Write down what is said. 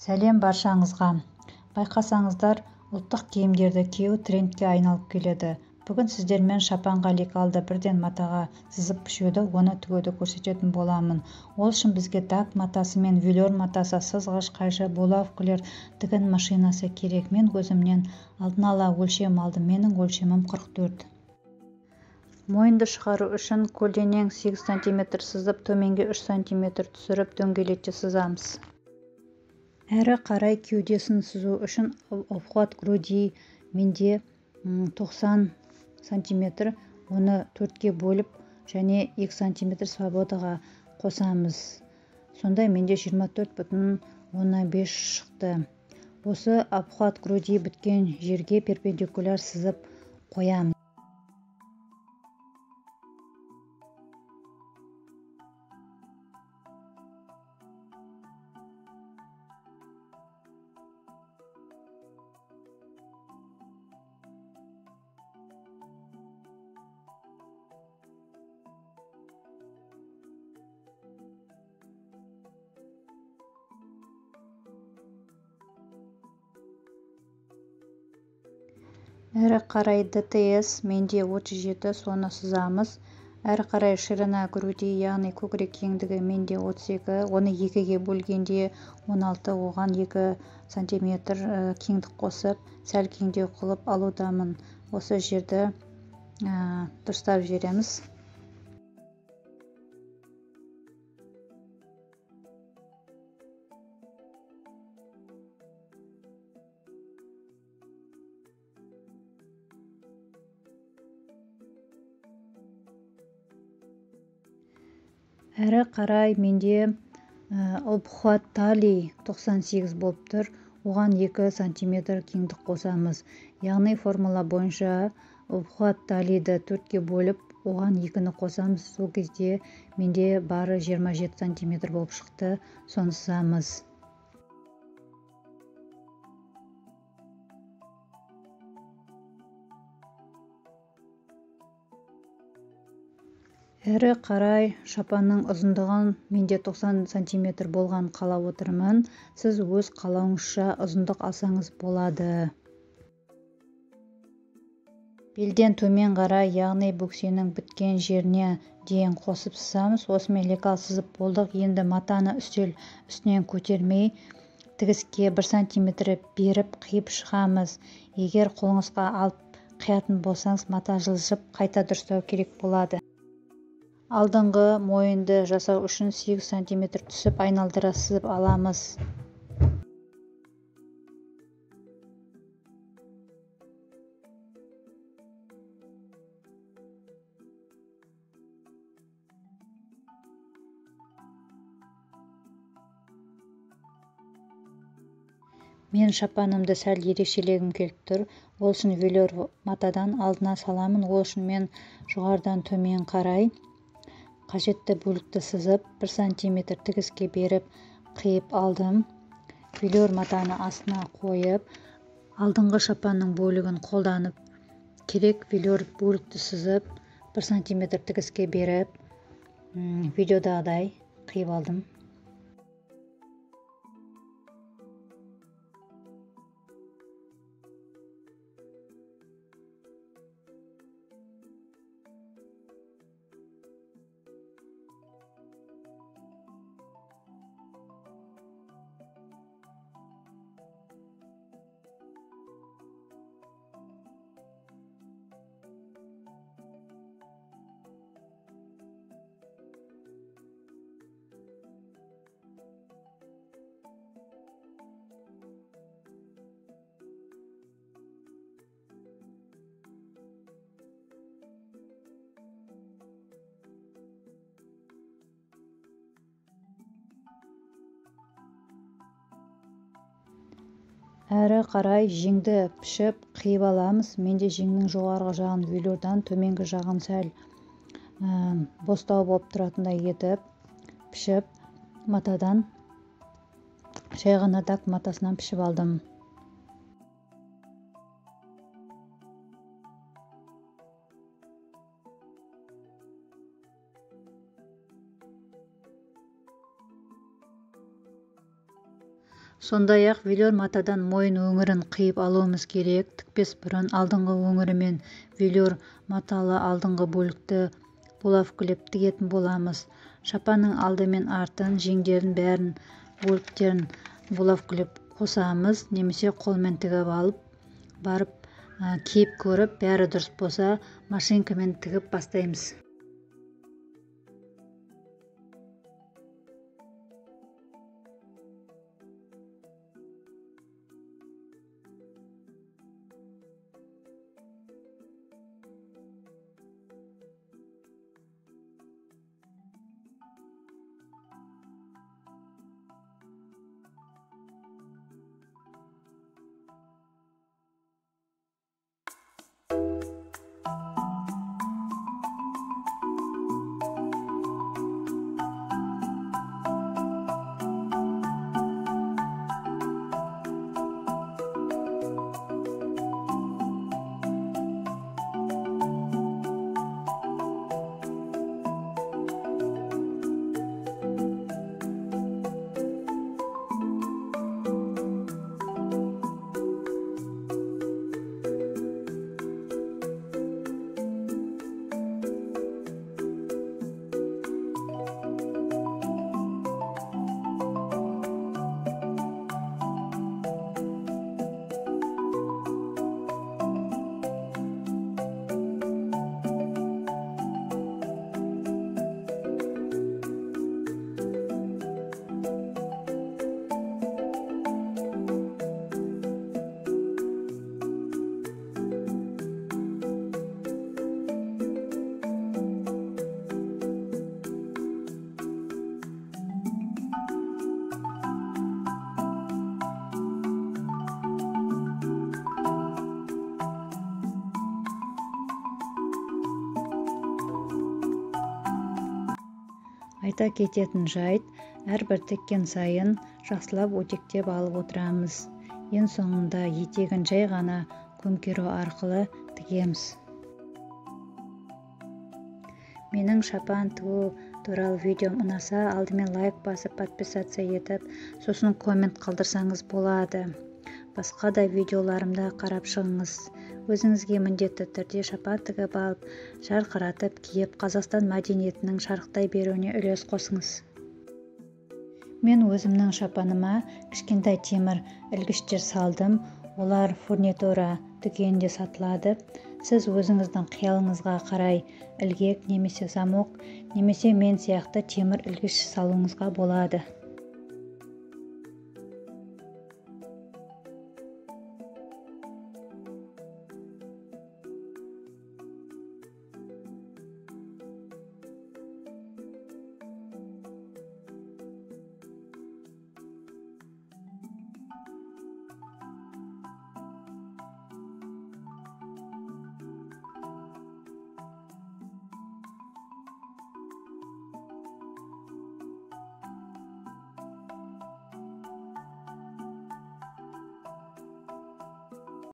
Сәлем баршаңызға. Байқасаңыздар, ұлттық киімдерді кию трендке айналып келеді. Бүгін сіздермен шапанға лекалды бірден матаға сызып пішуді, оны тігуді көрсететін боламын. Ол үшін бізге дак матасы мен велюр матасы, сызғыш, қайшы, булавкалар, тігін машинасы керек. Мен өзімнен алдын ала өлшем алдым. Менің өлшемім 44. Мойынды шығару үшін көлденең 8 см сызып, төменге 3 см түсіріп, дөңгелете сызамыз. Әрі қарай кеудесін сызу үшін обхват груди менде 90 см, оны 4-ке бөліп және 2 см свободаға қосамыз. Сонда менде 24,5 шықты. Осы обхват груди біткен жерге перпендикуляр сызып қоямыз. Әрі қарай ДТС менде 37, соны сызамыз. Әрі қарай ширина груди, яғни көкірек кеңдігі менде 32, оны 2-ге бөлгенде 16, оған 2 см кеңдік қосып, сәл кеңдеу қылып алудамын. Осы жерді дұрыстап жібереміз. Әрі қарай менде обхват талии 98 болып тұр, оған 2 см кеңдік қосамыз. Яғни формула бойынша обхват талиді 4-ке бөліп, оған 2-ні қосамыз. Сол кезде менде бары 27 см болып шықты, соны сызамыз. Әрі қарай шапанның ұзындығын менде 90 см болған қалап отырмын. Сіз өз қалауыңызша ұзындық алсаңыз болады. Белден төмен қарай, яғни бөксенің біткен жеріне дейін қосып сызамыз. Осымен лекал сызып болдық. Енді матаны үстел үстінен көтермей тігіске 1 см беріп қиып шығамыз. Егер қолыңызға алып қиятын болсаңыз, мата жылжып қайта дұрыстау керек болады. Алдыңғы мойынды жасау үшін 8 см түсіп айналдыра сызып аламыз. Мен шапанымды сәл ерекшелегім келіп тұр. Ол үшін велюр матадан алдына саламын. Ол үшін мен жоғарыдан төмен қарай қажетті бөлікті сызып, 1 см тігіске беріп қиып алдым. Велюр матаны астына қойып, алдыңғы шапанның бөлігін қолданып, керек велюр бөлікті сызып, 1 см тігіске беріп, видеодағыдай қиып алдым. Әрі қарай жеңді пішіп қиып аламыз. Менде жеңнің жоғарғы жағын велюрдан, төменгі жағын сәл бостау болып тұратындай етіп пішіп, матадан, жай ғана дак матасынан пішіп алдым. Сондай-ақ велюр матадан мойын өңірін қиып алуымыз керек. Тікпес бұрын алдыңғы өңірімен велюр маталы алдыңғы бөлікті булавкілеп тігетін боламыз. Шапанның алды мен артын, жеңдерін, бәрін бөліктерін булавкілеп қосамыз, немесе қолмен тігіп алып барып киіп көріп, бәрі дұрыс болса, машинкамен тігіп бастаймыз. Айта кететін жайт, әрбір тіккен сайын жақсылап өтектеп алып отырамыз. Ең соңында етегін жай ғана көмкеру арқылы тігеміз. Менің шапан тігу туралы видеом ұнаса, алдымен лайк басып, подписаться етіп, сосын коммент қалдырсаңыз болады. Басқа да видеоларымды қарап шығыңыз. Өзіңізге міндетті түрде шапан тігіп алып, жарқыратып киіп, Қазақстан мәдениетінің шарықтай беруіне үлес қосыңыз. Мен өзімнің шапаныма кішкентай темір ілгіштер салдым. Олар фурнитура дүкенінде сатылады. Сіз өзіңіздің қиялыңызға қарай ілгек немесе замок, немесе мен сияқты темір ілгіш салуыңызға болады.